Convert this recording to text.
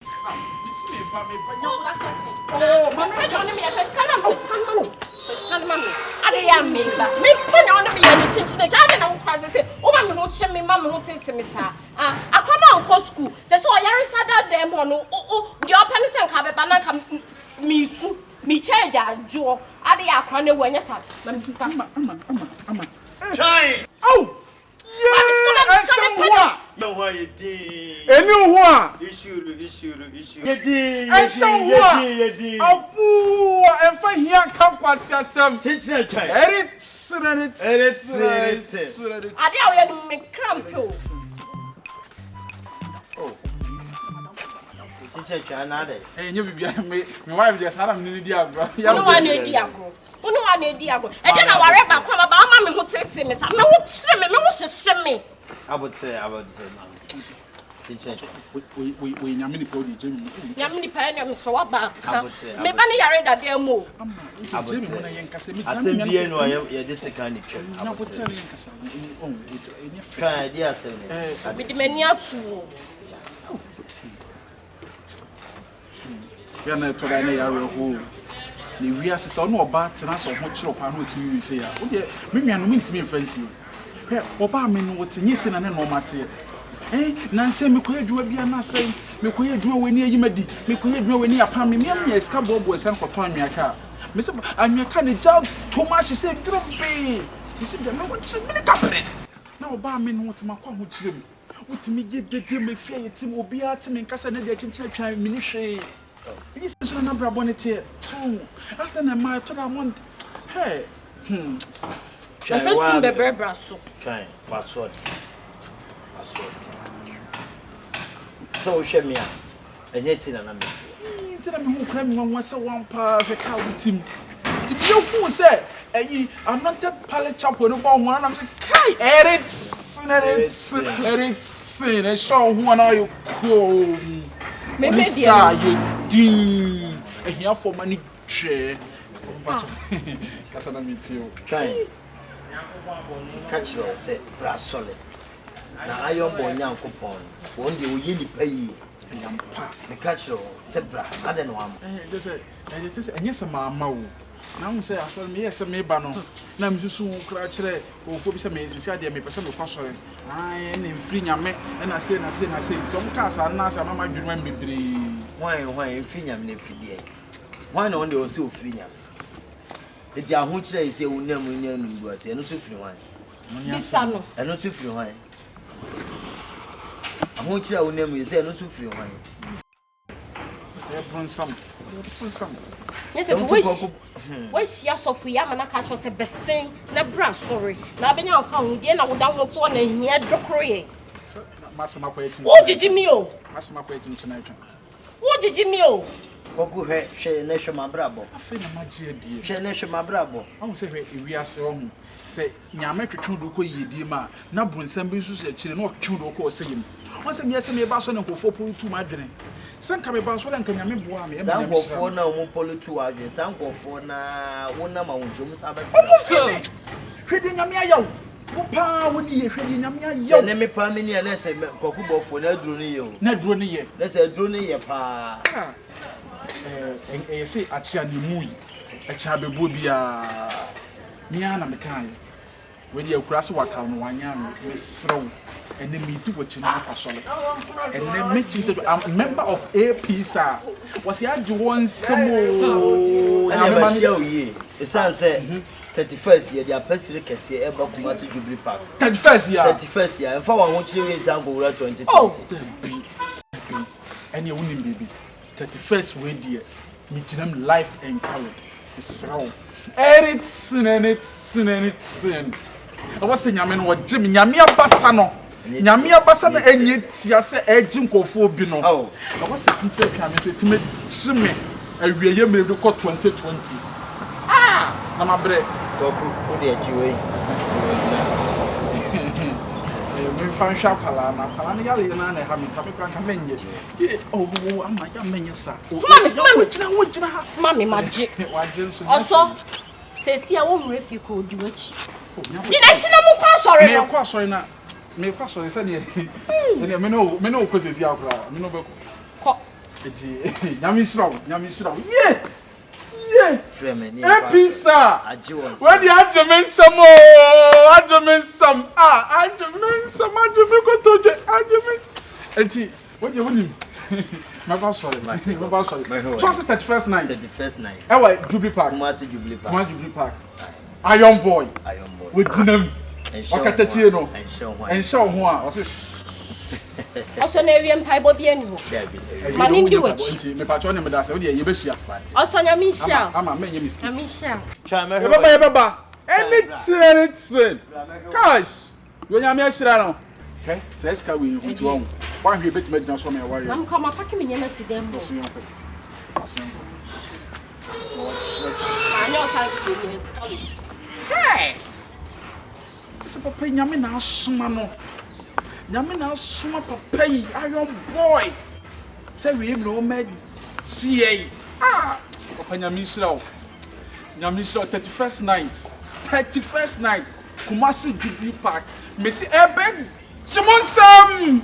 Akwa na nkɔ sukuu sɛ sɛ ɔyaresa da dɛm hɔ no deɛ ɔpɛ ne sɛ nka bɛba na nka mesu mekyɛ agya adwoɔ ade yɛ akwa no awu ɛnyɛ saa ma me sika ama ama ama ama Twɛn! Ao! Yee! Ɛnhyɛ wo ho a! Ɛni wo ho a! Ɛnhyɛ wo ho a! Abuu! Ɛmfa hia nka nkwaseasɛm. Ɛretene Ade a woyɛ no me kra mpɛ o. Ɛnyɛ biribiara me me wife deɛ saa na me ne no di agorɔ. Wo ne wa na edi agorɔ. Wo ne wa na edi agorɔ. Ɛdeɛ na ware baako ama ba ama me ho tete me sa. Me ho kyere me, me ho hyehye me. Abotere abotere ma. Kyekyere. Oye nyame nipa odi gye me mu. Nyame nipa ɛne me so wa ba ka. Me ba ne yare dadeɛ mu o. Abotere. Asɛm bi enu a yɛde sika ne twam. Abotere. Twa ɛde asɛm ne. Me de m'ani ato o. Yɛ na ɛtɔ da na ɛyɛ awerɛhoɔ o. Na wiase sɛ ɔne ɔbaa tena sɛ ɔho kyerɛ paa na ɔtumi wi sɛ a, wodeɛ me nuanom ntumi mfa nsi o. Hwɛ, ɔbaa me no wɔte nyɛ sei na ne nnoɔma teɛ. Eh, nansɛ mekɔyɛ adwuma bi a na asɛe, mekɔyɛ adwuma wei ne ayi madi, mekɔyɛ adwuma wei ne apam me, mea menya sika boaboa sika no kɔtɔ anwea kaa. Mese anwea kaa ne gya tom ahye sɛ duro bee. Mese deɛ me ho kyerɛ me ne kaprɛ. Na ɔbaa me no wɔte makɔ ahokyerɛ mu. Wotumi yɛ dede ma efie a yɛte mu, obiara te me nka sɛ ɛnnɛ deɛ kyenkyen atwa menni hwee. Ɛnyɛ sɛ nso na n'abrabɔ no teɛ. So wohu? Adɛn na mmaa ɛtɔ da a mo hɛ hmm. Twɛn Ɛfɛ sum bɛbrɛbrɛ so. Twɛn w'asoɔden w'asoɔden. Sɛ wohwɛ me a Ɛnyɛ sei na na meteɛ. Nti na mehu kora me nwanwa sɛ wampa hwɛ kaa wo tim. Nti meyɛ huu sɛ ɛyi Anointed Palace Chapel no bɔ ho anam sɛ kai ɛretsen ɛretsen ɛretsen ɛhyɛ wo ho ana ayɛ koom. Wone sika ayɛ din ahiafoɔ ma ne twɛ. Kasa na metie o. Twan ka kyerɛ wo sɛ bra sɔre. Na Iron Ball Nyankopɔn no, wɔn deɛ wɔyɛ nnipa yie. Ɛyɛ ampa. Meka kyerɛ wo sɛ bra, adɛn na woamma? Ɛɛ, kyerɛ sɛ, ɛyɛ kyerɛ sɛ, ɛnyɛ sɛ mamma o. Na wohu sɛ asɔre, meyɛɛ sɛ meba no, na mesusu ho koraa kyerɛ owufoɔ bi sɛ me, seesei adeɛ mepɛ sɛ mekɔ asɔre. Ae, ɛnna ɛmfiri Nyame, ɛnna sei na sei na sei. Nti wɔkaa saa no, na asɛ ama m'adwene mu ayɛ me bebree. Hwan, hwan, ɛmfiri Nyame na ɛfiri deɛn? Hwan na ɔno deɛ ɔsɛ ɔfiri Nyame? Enti ahokyerɛ yi sɛ wonam mu nya animguaseɛ, ɛno nso firi hwan? Bisa no. Ɛno nso firi hwan? Ahokyerɛ a wonam mu yi sɛ ɛno nso firi hwan? Ɛyɛ bronsam. Ɛyɛ bronsam. Ne sɛ sɛ woahyia sɔfo yi ama no aka kyerɛ sɛ bɛsen na bra sɔre na abɛnya wo fa ho deɛ na woda ho toɔ na hia dɔkoro yɛ. Wogyegye mi o. Masɛm akɔyɛ kyenkyena atwa. Wogyegye mi o. Kɔko hwɛ hwɛ na hwɛ m'abrabɔ. Afei na magye adie. Hwɛ na hwɛ m'abrabɔ. Wahu sɛ hwɛ ewiase ɔho sɛ Nyame twetwe wo de wokɔ yiyedie mu a, na bronsam bi nso si akyire na ɔtwetwe wo de wokɔ ɔsɛeɛ mu. Wahu sɛ meyɛ sɛ meba asɔre na nkurɔfoɔ polutu m'adwene. Sɛ nka meba asɔre a nka Nyame boaa me ɛma Saa Nyame hyiraa nkurɔfoɔ me. no a wɔn polutu w'adwene, saa nkurɔfoɔ no ara wonam ahokyerɛ mu san bɛsra Wɔn wo. mfiri me! Hwɛ deɛ Nyame ayɛ wo! Wo paa wo ni yie, hwɛ deɛ Nyame ayɛ Sɛ wo! ne me paa me ni a na ɛsɛ Kwaku Bɔfoɔ na aduro no yɛ o. Na aduro no yɛ. Na sɛ aduro no yɛ paa. Ah, ɛɛ, ɛyɛ sɛ akyea na emu yi, ɛkyɛ abɛbuo biara. Me ara na mekaeɛ. Wei deɛ akura sɛ wakaw no wanyɛ anwe. Mesrɛ wo, ɛnɛ medi w'akyi na akɔ asɔre. Ɛnɛ me kyinkyɛ I'm member of AP saa. Wɔsi agye wɔn nsam oo. Ɛnna ɛbɛhyia wo yie. Ɛsiane sɛ 31st yɛde apɛsire kɛseɛ ɛba Kumasi Jubilee Park. 31st ya. 31st ya. Mfa wɔn ahokyere wei nsa nkɔwura 2020. Oh, dabi, dabi. Ɛnna wonim biribi. 31st wei deɛ megyina mu life and colored mesrɛ wo anything anything anything ɛwɔ sɛ nyame no ɔgye me nyame abasa no nyame abasa no ɛnyɛ tia sɛ ɛgye nkurɔfoɔ bi no ɛwɔ sɛ kyinkyin atwa me nso ɛtumi gye me awieɛ mmerɛ de kɔ 2020 ah na mabrɛ Kwaku wo deɛ gye wei gye wei na memfa nhwɛ akwadaa no akwadaa no yareɛ no ara na ɛha me nka me koraa nka menyɛ Oh, ama ya menyɛ sa. Soma me, soma me. Gyina hɔ, gyina ha. Soma me magye. Wagye nso. Ɔsɔ, sɛsi a wɔmmerɛ fie kɔ odi w'akyi. Di n'akyi na mokɔ asɔre no. Mekɔ asɔre na mekɔ asɔre sɛdeɛ ɛnna me ne wo me ne wo kɔ sɛsi akora me ne wo bɛkɔ. Kɔ. Eti Nyame nhyira wo, Nyame nhyira wo. Ye! Ye! Frɛ me ne yɛnkɔ AP asɔre. sir! Agye wɔ nsam. Wadi agye me nsam oo! Agye me nsam. Ah, agye me nsam, agye me kotodwe, agye me. Eti, wo deɛ wonim. Mɛba asɔre. Mɛba asɔre. So ase 31st night. 31st night. Ɛwɔ Jubilee Park. Kumasi Jubilee Park. Kumasi Jubilee Park. Iron Boy. Iron Boy. Wogyina mu. Ɔkatakyie no. Ɛnhyɛ wo ho a ɔse. Ɔsɔ na awie mpaebɔ bi ani hɔ. Dabi. Ma ne ndi w'akyi. Nti mepatwɔ ne meda sɛ wodeɛ yɛbɛhyia. Ɔsɔ Nyame nhyira wo. Ama mɛnyɛ mistake. Nyame nhyira wo. Yɛbɛba yɛbɛba. Anything anything. Cash. Deɛ Onyame ahyira no. Hwɛ saa sika wei ho nti wahu. Woanhwɛ ebɛtumi agyina so ama yɛawareɛ. Na mekɔ mapake me nneɛma si dan mu. Ɔso yɛnkɔ. Ɔso yɛnkɔ. Maanyɛ ɔsan kɔ sika wei. Hey! Te sɛ papa yi Nyame na asoma no. Nyame na asoma papa yi iron boy. Sɛ wei mmerɛ ɔma gyeɛ yi. Ah! Papa Nyame nhyira wo. Nyame nhyira wo 31st night. 31st night. Kumasi Jubilee Park. Mesi ɛbɛ gye mo nsam.